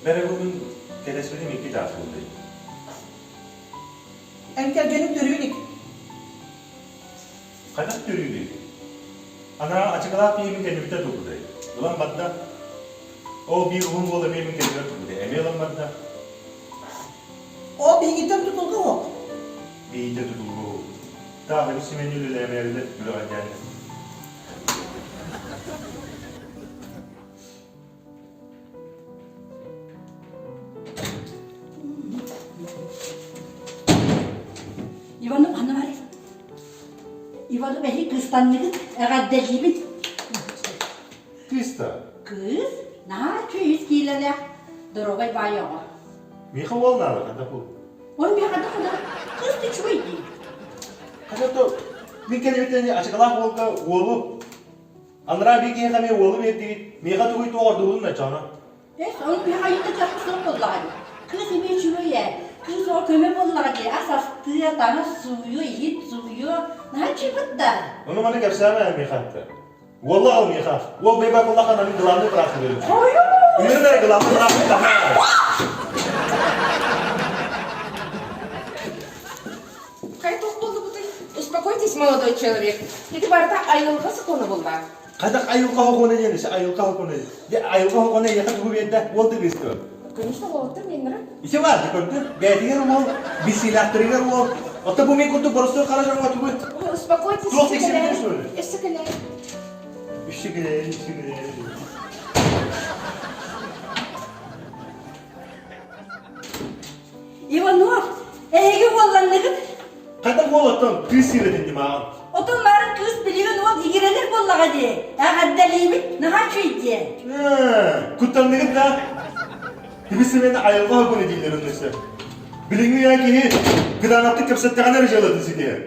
Бэрэ бүгүн кэтэспитим икки чаас буолла. Эн кэргэниҥ төрүү илик. Хайдах төрүү илик? Анаа ачыкылаах киһи мин кэннибиттэн турбутай. Ылан барда. Ол биир уһун уол эмиэ мин кэннибэр турбутай. Эмиэ ылан барда. Ол биһигиттэн тутулга суох. Биһигиттэн тутулга суох. Таах эбит Семен үлэлээмээрилэр үлэҕэ Иванов ханна барый? Иванов эһи кыстанныгыт, эҕэрдэлиибит. Кыыс да? Кыыс? Наһаа үчүгэй үс киилэлээх, доруобай баай оҕо. Миэхэ уол наада, хайдах бу? Ой, миэхэ хайдах да кыыс да үчүгэй дии. Хайдах то мин кэлибитин ачыкалаах уолга уолу Анараа биир киһиэхэ эмиэ уолу биэрдигит, миэхэ тугуй туох ордугун оччоҕуна? Эс, ону миэхэ айыыта кыахпыт суох буоллаҕа дии. Кыыс эмиэ үчүгэй ээ. Кыыс оҕо көмө буоллаҕа дии. Ас астыа, таҥас сууйуо, иһит сууйуо. Наһаа үчүгэй да. Ону маны кэпсээмэ эн миэхэ атта. Уолла ал миэхэ. Уол бэйбэ буоллаха мин главный прав берем. Үөрэн эрэ главный прав Хайдах буоллубутуй? Успокойтесь, молодой человек. Ити барыта айылҕа сокуона буолла. Хайдах айылҕа сокуона диэн ise айылҕа сокуона диэн. Айылҕа сокуона эйиэхэ тугу биэрдэ? Уол тыгыстыа. Конечно, уолаттар миэннэрэ. Ise баар көрдү. Бэйэтигэр уол, билсиилээхтэригэр уол. Оттон бу мин курдук боростуой хара дьоҥҥо тугу? Успокойтесь. Туох тиксибитин суруй. Өссө кэлээр. Өссө кэлээр, өссө кэлээр. Иванов, эһиги уолланныгыт? Хайдах уол оттон кыыс сиэрэтин димааҕын? Отон баарын кыыс билигин уол игирэлэр буоллаҕа дии. Эҕэрдэлиибит, наһаа үчүгэй диэ. Куттанныгыт да? Үгүс сэмэни айылҕа хокуна дииллэр онно Билиҥҥи үйэ киһи кытаанахтык кэпсэттэҕинэ эрэ дьыалатын ситиһэр.